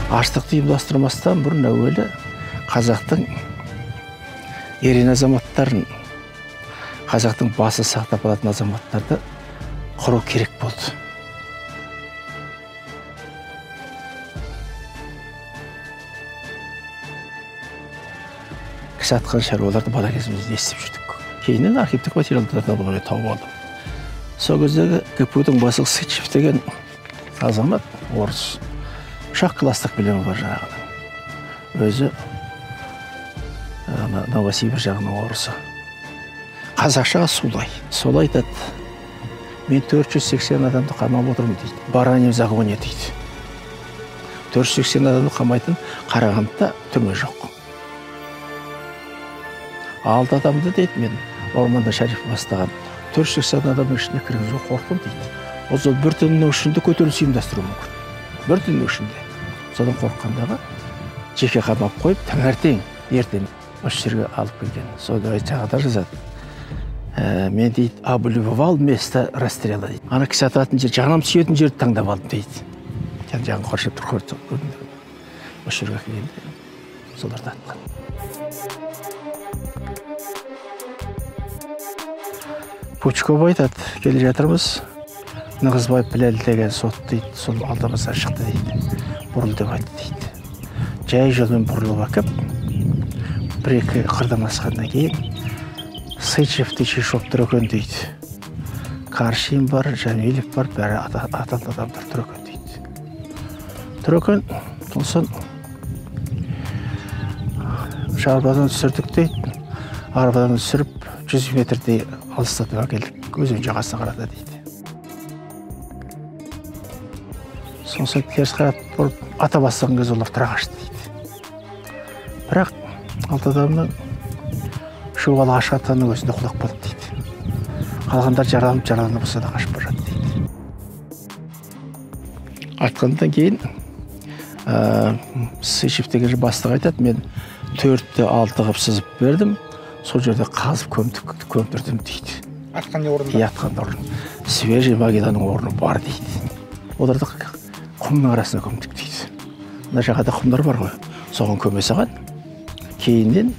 Аштықты ұйымдастырмастан бұрын әуелі қазақтың ерен азаматтарын, қазақтың басы сақтап алатын азаматтарды құру керек болды. Кісі атқан шаруаларды бала кезімізде естіп жүрдік. Кейіннен архивтік материалдардан бұны тауып алдым. Сол кездегі ГПУ-дің бастығы Сычев деген азамат, орыс, үш-ақ класстық білімі бар жаңағының. Өзі Новосибирь жағының орысы. Қазақшаға сулай. Солай айтады, мен 480 адамды қамап отырмын дейді. Бараньем загоне дейді. 480 адамды қамайтын Қарағандыда түрме жоқ. 6 адамды дейді мен орманда Шариф бастаған. 480 адамның ішіне кіргізуге қорықтым дейді. Ол сол бір түннің ішінде көтеріліс ұйымдастыру мүмкін. Бір түннің ішінде. Содан қорыққандағы жеке қамап қойып, таңертең ертең осы жерге алып келген. Сода жағда жазады. Мен дейді, облюбовал место расстрела дейді. Ана кісі ататын жер, жаным сүйетін жерді таңдап алдым дейді. Жан-жағын қоршап тұр, көрдім. Осы жерге келгенде соларды атқан. Пучков айтады, келе жатырмыз, Нығызбай Біләл деген сот дейді, сол алдымыздан шықты дейді, бұрыл деп айтты дейді. Жай жолмен бұрылып әкеп, бір-екі қырдан асқаннан кейін Сычев Чешов тұр екен дейді. Каршин бар, Жәмилев бар, бәрі аталды адамдар тұр екен дейді. Тұр екен, сосын арбадан түсірдік дейді. Арбадан түсіріп 100 метрдей алыстатып әкелдік, өзен жағасына қарата дейді. Сосын теріс қарап бұрып ата бастаған кезде олар тұра қашты дейді. Бірақ алты адамның үшеуі алғашқы атқанның өзінде құлап қалды дейді. Қалғандар жараланып болса да қашып барады дейді. Атқаннан кейін Сычев деген бастық айтады, мен 4-6 қып сызып бердім, сол жерде қазып көмдірдім дейді. Атқан орнында? Атқан орны. Свежий могиланың орны бар дейді. Оларды құмның арасына көмдік дейді. Мына жағада құмдар бар ғой, соған көме салған. Кейіннен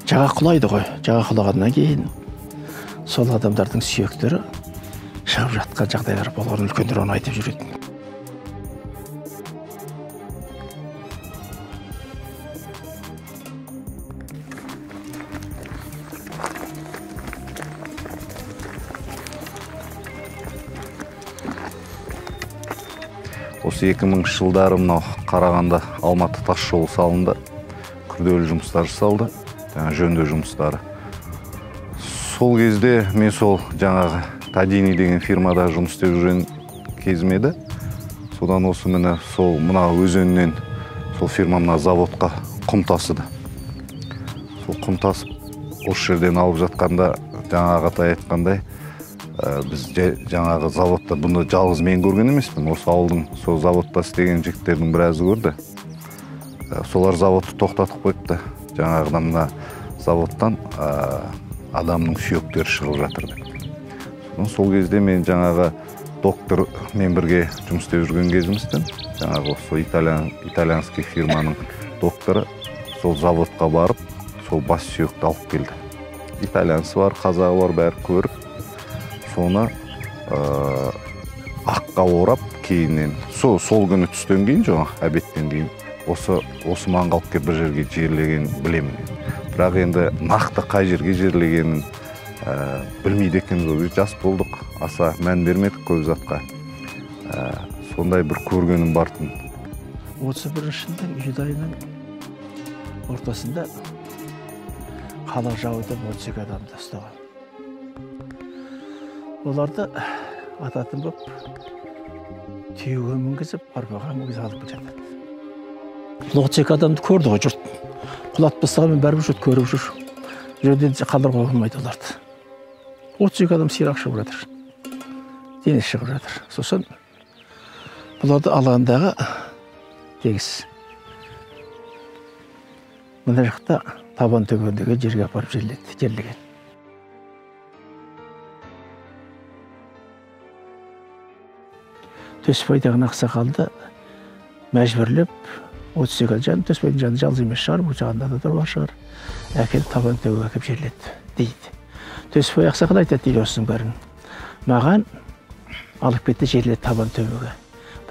жаға құлайды ғой. Жаға құлағаннан кейін сол адамдардың сүйектері шығып жатқан жағдайлар болған, үлкендер оны айтып жүретін. Осы 2000 жылдары мынау Қарағанды Алматы тас жолы салынды, күрделі жұмыстар жасалды, жаңа жөндеу жұмыстары. Сол кезде мен сол жаңағы Тадини деген фирмада жұмыс істеп жүрген кезім еді. Содан осы міне сол мына өзеннен сол фирма мына заводқа құм тасыды. Сол құм тасып осы жерден алып жатқанда жаңа ағатай айтқандай, біз жаңағы заводта бұны жалғыз мен көрген емеспін, осы ауылдың сол заводта істеген жігіттердің біразы көрді. Солар заводты тоқтатып қойыпты. Жаңағыдан мына заводтан адамның сүйектері шығып жатыр деп. Сол кезде мен жаңағы доктор мен бірге жұмыс істеп жүрген кезімізден, жаңағы осы итальянский фирманың докторы сол заводқа барып, сол бас сүйекті алып келді. Итальянсы бар, қазағы бар, бәрі көріп, соны аққа орап, кейіннен сол күні түстен кейін, жаңағы обедтен кейін осы маңға алып келіп бір жерге жерлеген білемін. Бірақ енді нақты қай жерге жерлегенін білмейді екенбіз. Жас болдық, аса мән бермедік көп затқа. Сондай бір көргенім бар-тын. 31 жылдың июль айының ортасында халық жауы деп 32 адамды ұстаған. Оларды ататын боп, түйеге мінгізіп, арбаға мінгізіп алып келе жатады. Бұл 32 адамды көрді ғой жұрт. Құлатып тастағанмен бәрібір жұрт көріп жүр. Бұл жерде қалдыруға болмайды оларды. 32 адам сирақ шығып жатыр. Денесі шығып жатыр. Сосын бұларды алғандағы тегіс. Мына жақта табан төбендегі жерге апарып жерлеген. Төсбай деген ақсақалды Мәжбүрлеп 32 жан Төсбайдың жанында жалғыз емес шығар, бұл жағында да бар шығар. Әкеліп табан төбеге әкеліп жерледі дейді. Төсбай ақсақал айтады дейді осының бәрін. Маған алып кетті, жерледі табан төбеге.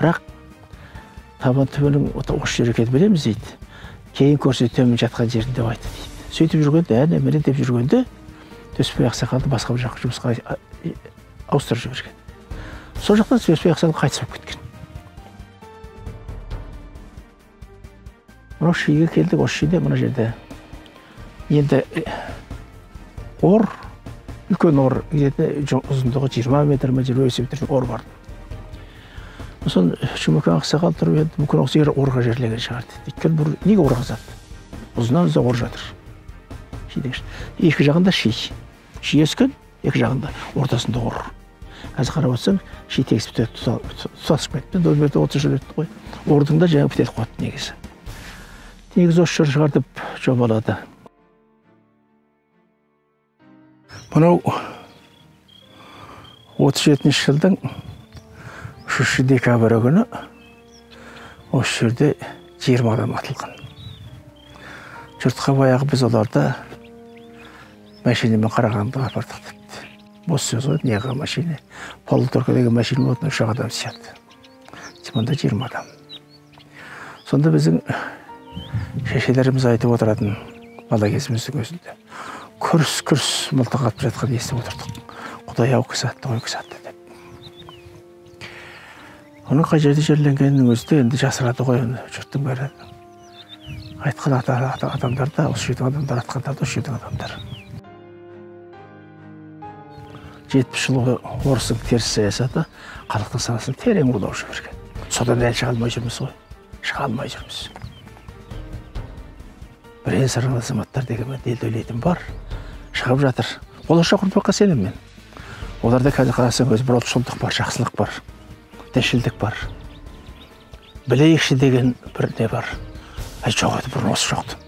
Бірақ табан төбенің осы жері екенін білеміз дейді. Кейін көрсе төмен жатқан жерін деп айтты дейді. Сөйтіп жүргенде, әне міне деп жүргенде Төсбай ақсақалды басқа бір жаққа жұмысқа ауыстырып жіберген. Сол жақтан Төсбай ақсақал қайтыс болып кеткен. Мынау шиге келдік, осы шиде мына жерде енді ор, үлкен ор, где-то ұзындығы 20 метр ме, 25 метр ор бар. Сосын Жұмекен ақсақал тұрып енді мүмкін осы жер орға жерлеген шығар дейді. Өйткені бұл неге ор қазады? Ұзыннан ұзақ ор жатыр. Шидің ішінде. Екі жағында ши. Ши өскен, екі жағында, ортасында ор. Қазір қарап отырсаң, ши тегіс тұтасып кетті. Енді ол 30 жыл өтті ғой. Ордың да жаңа бітеліп қойды негізі. Негізі осы жер шығар деп жобалады. Мынау 37 жылдың 3 декабрь күні осы жерде 20 адам атылған. Жұртқа баяғы біз оларды машинамен Қарағандыға апардық депті. Бос сөз ғой, неға машина? Полуторка деген машина болатын, 3 адам сияды. Мұнда 20 адам. Сонда біздің шешелеріміз айтып отыратын бала кезіміздің өзінде. Күрс-күрс мылтық атып жатқан естіп отырдық. Құдай ау, кісі атты ғой, кісі атты деп. Оның қай жерде жерленгенінің өзі де енді жасырады ғой оны жұрттың бәрі. Айтқан адамдар да, осы жердің адамдар, атқандар да осы жердің адамдары. 70 жыл орыстың теріс саясаты халықтың санасын терең улап жіберген. Содан әлі шыға алмай жүрміз ғой. Шыға алмай жүрміз. Бірен саран азаматтар деген елді ойлайтын бар, шығып жатыр. Болашақ ұрпаққа сенемін мен. Оларда қазір қарасаң өзі бір ұлтшылдық бар, жақсылық бар, діншілдік бар. Білейікші деген бір не бар. Әй, жоқ еді, бұрын осы жоқты.